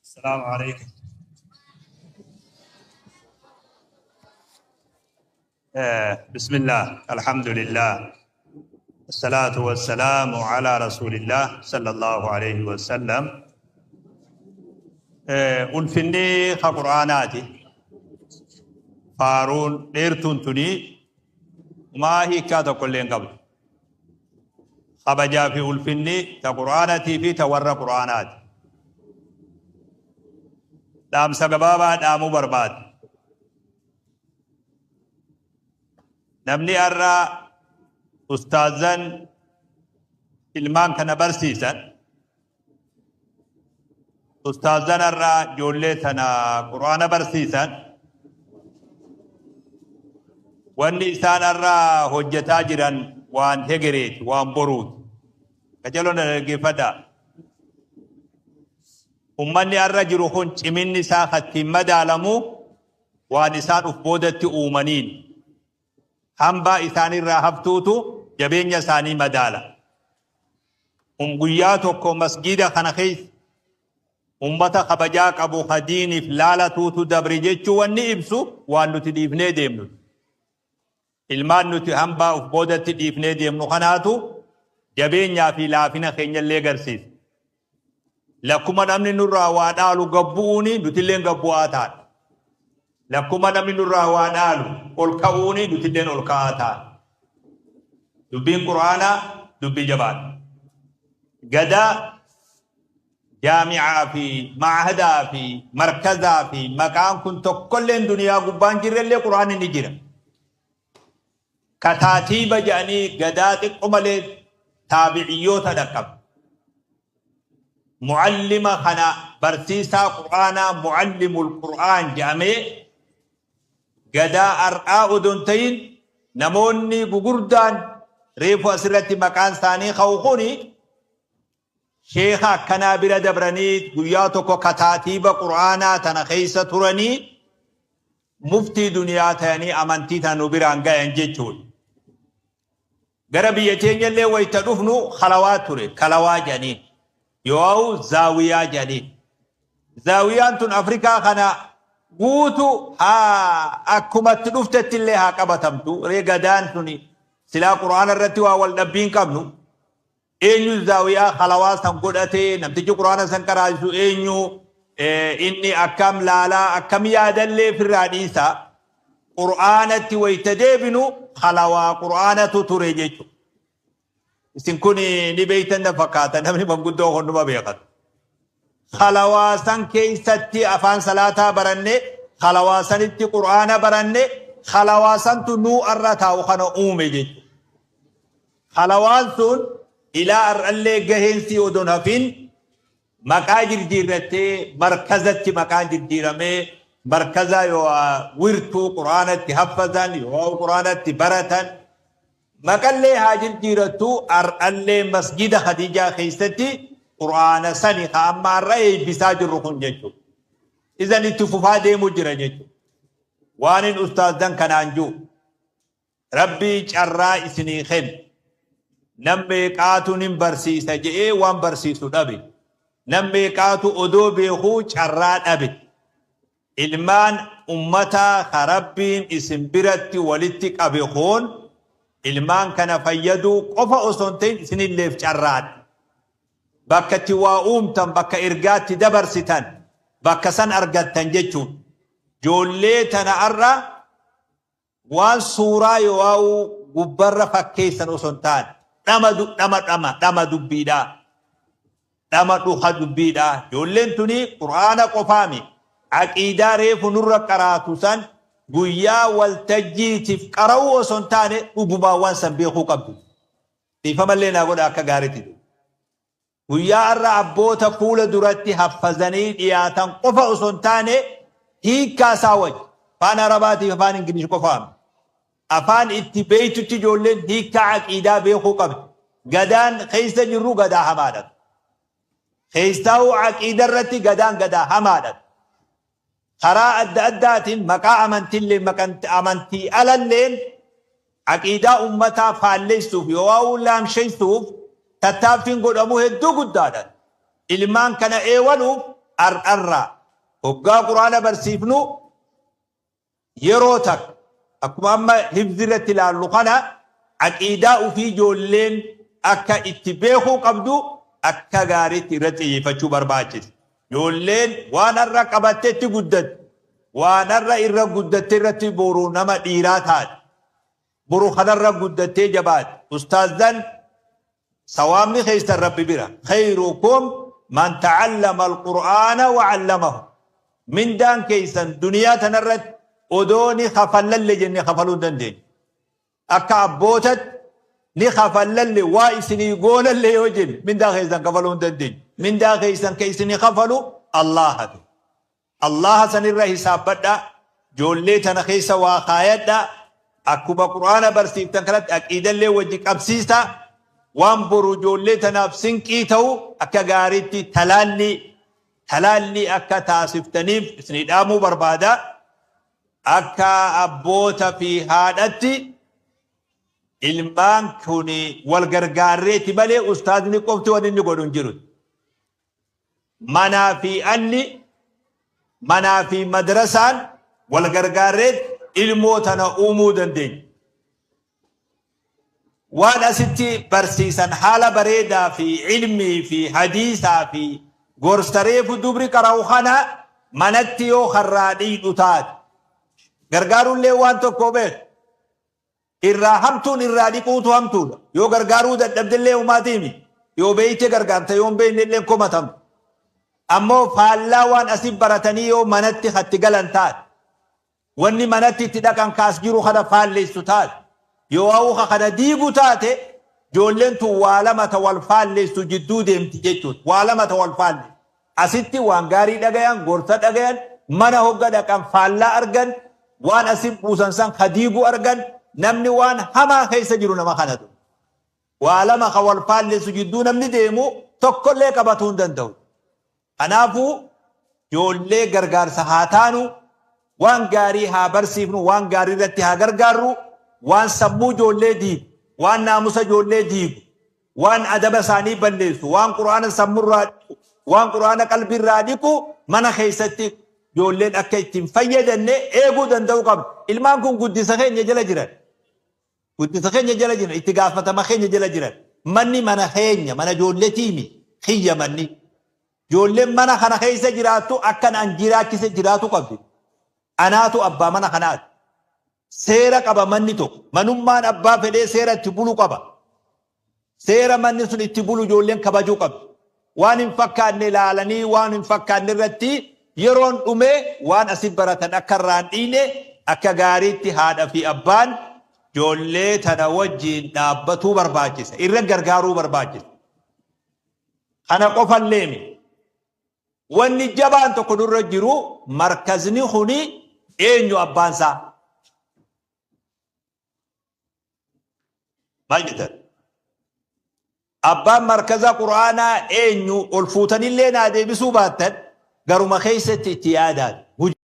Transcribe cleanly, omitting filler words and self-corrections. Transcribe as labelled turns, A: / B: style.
A: السلام عليكم. بسم الله، الحمد لله، الصلاة والسلام على رسول الله صلى الله عليه وسلم. Ulfinni ka Qur'aanaati. Faaruun dheertuun tuni maa hiikkaa tokko illee hin qabdu. Kabajaa fi ulfinni ta Qur'aanatii fi ta warra Qur'aanaati. Dhaamsa gabaabaa dhaamuu barbaada. Namni har'a ustaazan ilmaan kana barsiisan, ustaazan har'a ijoollee tana Qur'aana barsiisan, wanni isaan har'a hojjetaa jiran waan hegereeti, waan boruuti. Qajeeloo na dhaggeeffadhaa. Ummanni har'a jiru kun ciminni isaa kattiin madaalamu waan isaan uf boodatti uumaniin. Hambaa isaanirraa haftuutu jabeenya isaanii madaala. Guyyaa tokko masgiida kana keessa ummata kabajaa qabu ka diiniif laalatuutu dabre jechuu wanni ibsu waan nuti dhiifnee deemnu. Ilmaan nuti hambaa uf boodatti dhiifnee deemnu kanaatu jabeenyaa fi laafina keenyallee garsiisa. Lakkuma namni nurraa waa dhaalu gabbu'uuni nutilleen gabbu'aa taana. Lakkuma namni nurraa waa dhaalu ol ka'uuni nutilleen ol ka'aa taana. Dubbiin Qur'aanaa dubbii jabaadha. Gadaa jaamicaa fi ma'ahadaa fi markazaa fi maqaan kun tokkolleen duniyaa gubbaan jirrellee Qur'aanni ni jira. Kataatiiba jedhanii gadaa xiqqo malee taabiciyyoota dhaqqaba. Mu'allima kana, barsiisaa Qur'aanaa, mu'allimul Qur'aan jedhamee gadaa har'aa odoo hin ta'in, namoonni gugurdaan reefu asirratti maqaan isaanii ka'u kuni sheeka akkanaa bira dabranii guyyaa tokko kataatiiba Qur'aanaa tana keessa turanii muftii duniyaa ta'anii amantii tana nu biraan gayan jechuudha. Gara biyya teenyallee wayita dhufnu kalawaa ture, kalawaa jedhaniin. Yoo zaawiyaa jedhaniin. Zaawiyaan tun Afrikaa kana guutu haa akkumatti dhuftetti illee haa qabatamtu. Ree gadaan tuni silaa Qur'aana irratti waa wal dhabbiin qabnu. Eenyu zaawiyaa kalawaa san godhatee, namtichi Qur'aana san qaraasu eenyu, inni akkam laalaa, akkam yaadallee firraa dhiisa. Qur'aanatti wayita deebinu kalawaa Qur'aanatu ture jechuudha. Isin kun ni beeytan na fakkaata, namni manguddoo hunduma beekatu. Kalawaa san keessatti afaan salaataa baranne, kalawaa sanitti Qur'aana baranne, kalawaa santu nuu arra taa'u kana uume jechuudha. Kalawaan sun ilaa har'allee gaheensi odoon hafin maqaa jirjiirrattee markazatti maqaan jirjiiramee, markaza yoo wirtuu Qur'aanatti haffazan yoo Qur'aanatti baratan maqallee haa jirjiirattu, har'allee masjida Khadiijaa keessatti Qur'aana sani ka amma har'a eebbisaa jirru kun jechuudha. Izan itti fufaa deemuu jira jechuudha. Waan hin ustaazdan kanaan jiru. Rabbii carraa isinii kennu. Nam meeqaatu nin barsiisa je'ee waan barsiisu dhabe. Nam meeqaatu odoo beekuu carraa dhabe. Ilmaan ummataa ka Rabbiin isin biratti walitti qabe kun ilmaan kana fayyaduu qofa osoo hin ta'in isinilleef carraadha. Bakka itti waa uumtan, bakka ergaatti dabarsitan, bakka san argattan jechuudha. Ijoollee tana har'a waan suuraa yoo gubbarra fakkeessan osoo hin taane dhama dhama dhama dhama dubbiidhaa. Dhama dhuka dubbiidhaa. Ijoolleen tuni Qur'aana qofaami. Aqiidaa reefu nurra qaraatu san guyyaa waltajjiitiif qara'uu osoo hin taane dhugumaan waan san beekuu qabdu. Dhiifamallee naa godha akka gaariitti. Guyyaa har'a abboota fuula duratti haffazanii dhiyaatan qofa osoo hin taane hiikkaa isaa wajji. Afaan Arabaatiif afaan Ingilish qofaami. Afaan itti beeytutti ijoolleen hiikkaa aqiidaa beekuu qabdi. Gadaan keessa jirru gadaa hamaadha. Keessaa'uu aqiida irratti gadaan gadaa hamaadha. Karaa adda addaatiin maqaa amantiillee amantii alalleen aqiidaa ummataa faalleessuuf yoo laamsheessuuf tattaaffiin godhamu hedduu guddaadha. Ilmaan kana eewaluuf Ar'arraa hoggaa Qur'aana barsiifnu yeroo takka akkuma amma hifzi irratti ilaallu kana aqiidaa ufii ijoolleen akka itti beekuu qabdu akka gaariitti irratti xiyyeeffachuu barbaachisa. Ijoolleen waan har'a qabattetti guddatte, waan har'a irra guddatte irratti boru nama dhiiraa taate. Boru kanarra guddattee jabaate. Ustaazdan sawaabni keessan Rabbi bira. Khayrukum man ta'allama al-Qur'aana wa 'allamahu. Mindaan keessan duniyaa tanarratti odoo ni kafallalle jenne kafaluu hin dandeenyu. Akka abbootatti ni kafallalle waa isinii goonalle yoo jenne mindaa keessan kafaluu hin dandeenyu. Mindaa keessan ka isinii kafalu Allaahatu. Allaaha sanirra hisaabbadhaa, joollee tana keessa waa kaayadhaa, akkuma Qur'aana barsiiftan kanatti aqiidallee wajji qabsiisaa, waan boru joollee tanaaf sinqii ta'u akka gaariitti talaallii talaallii akka taasiftaniif isinii dhaamuu barbaada. Akka abboota fi haadhatti ilmaan kun wal gargaarreeti malee ustaazni qofti waan inni godhu hin jiru. Manaa fi alli, manaa fi madrasaan wal gargaarreet ilmoo tana uumuu dandeenya. Waan asitti barsiisan haala bareedaa fi ilmii fi hadiisaa fi gorsa reefu dubri qara'u kana manatti yoo karraa dhiidhu taate. Gargaaruullee waan tokko beeku. Irraa hamtuun irraa dhiquutu hamtuudha. Yoo gargaaruu dadhabdellee homaatii miti. Yoo beeyte gargaarta, yoo hin beeknellee komatamta. Ammoo faallaa waan asi baratanii yoo manatti hatti galan taate, wanni manatti itti dhaqan kaas jiru kana faalleessu taate, yoo hawuka kana diigu taate, ijoolleen tun waa lama ta wal faalleessu jidduu deemti jechuudha. Waa lama ta wal faalleessu. Asitti waan gaarii dhagayan, gorsa dhagayan, mana hogga dhaqan faallaa argan, waan asi buusan san ka diigu argan, namni waan hamaa keessa jiru nama kanatu. Waa lama ka wal faallessu jidduu namni deemu tokkollee qabatuu hin danda'u. Kanaafuu ijoollee gargaarsa haa taanu, waan gaarii haa barsiifnu, waan gaarii irratti haa gargaarru, waan sammuu ijoollee diigu, waan naamusa ijoollee diigu, waan adaba isaanii balleessu, waan Qur'aana sammurraa dhiqu, waan Qur'aana qalbiirraa dhiqu mana keessatti ijoolleen akka ittiin fayyadamne eeguu danda'uu qabna. Ilmaan kun guddisa keenya jala jiran. Guddisa keenya jala jiran, itti gaafatama keenya jala jiran. Manni mana keenya, mana ijoolleetiimi, kiyya manni. Ijoolleen mana kana keessa jiraattu akkan an jiraachise jiraatu qabdi. Anaatu abbaa mana kanaati. Seera qaba manni tokko. Manummaan abbaa fedhee seera itti bulu qaba. Seera manni sun itti bulu ijoolleen kabajuu qabdi. Waan hin fakkaanne ilaalanii waan hin fakkaanne irratti yeroon dhumee waan asi baratan akka irraa hin dhiine akka gaariitti haadha fi abbaan ijoollee tana wajjiin dhaabbatuu barbaachisa. Irra gargaaruu barbaachisa. Kana qofallee miti. Wanni jabaan tokko nurra jiru markazni kuni eenyu abbaan isaa? Maal jettan? Abbaan markaza Qur'aanaa eenyu? Ol fuutanillee naa deebisuu baattan garuma keessatti itti yaadaan.